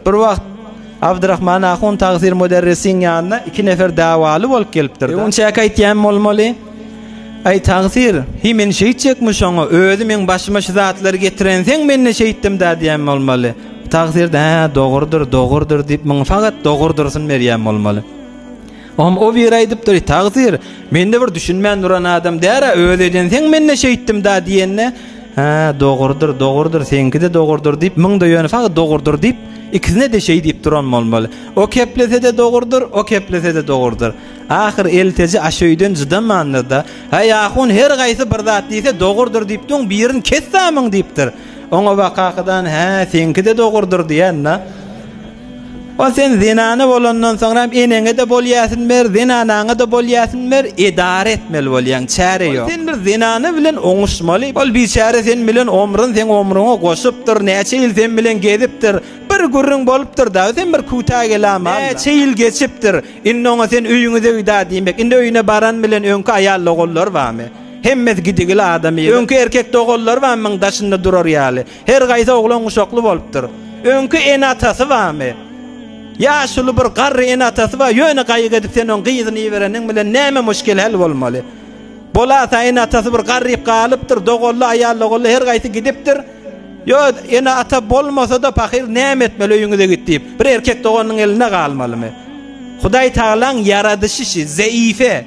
Bir wagt Abdyrahman ahun tagsyr müderrisiň ýanyna iki nefer dawaly bolup gelipdir. Öňçäki aýtýan bolmaly. Aý tagsyr, hi men şeýtjekmi şoňa, özi meň başyma şu zatlary getirenseň men-de şeýtdim-dä diýen bolmaly. Tagsyr-da, hä, dogrudyr, dogrudyr diýip, muňa fakat dogrudyrsyn berýän bolmaly. Oňam o biri aýdypdyr, Tagsyr, men-de bir düşünmän duran adam däl-ä, özi edenseň men-de şeýtdim-dä diýende, Hä, dogrudyr, dogrudyr, seňki-de dogrudyr diýip, muň-da ýöne fakat dogrudyr diýip, ikisine-de şeý diýip duran bolmaly. O keplese-de dogrudyr, o keplese-de dogrudyr. Ahyr elteji aşöýden jydamandyr-da, Häý, ahun, her gaýsy bir zat diýse dogrudyr diýip duň, birini kes-dä muň diýipdir. Oňa bakakydan, Hä, seňki-de dogrudyr diýen-de. O sen zenana bolandan soňram eneňe-de bolýasyn ber, zenanaňa-da bolýasyn ber, edara etmeli bolýaň, çäre ýok. Sen bir zenana bilen oňuşmaly. Ol biçäre sen bilen omrun seň omruňa goşupdyr, näçe ýyl sen bilen gezipdir. Bir gürrüň bolupdyr dagy, sen bir kütä gelamal. Näçe ýyl geçipdir. Indi oňa sen öýüňize gid-ä diýmek. Indi öýüne baran bilen öňki aýal doganlary barmy? Hemmesi gidigili adam. Öňki erkek doganlary barmy muň daşynda durar ýaly? Her gaýsy oglan guşakly bolupdyr. Öňki ene-atasy barmy? Ýaşuly bir garry ene-atasy bar, ýöne gaýgy edip sen oň gyzyny ibereniň bilen näme muşkil hal bolmaly? Bolasa ene-atasy bir garryp galypdyr, doganly, aýal-doganly her gaýsy gidipdir. Ýo, ene-ata bolmasa-da pahyr näme etmeli öýüňize git diýip, bir erkek doganynyň elinde galmalymy? Hudaý Tagalaň ýaradyşy şi, zeife.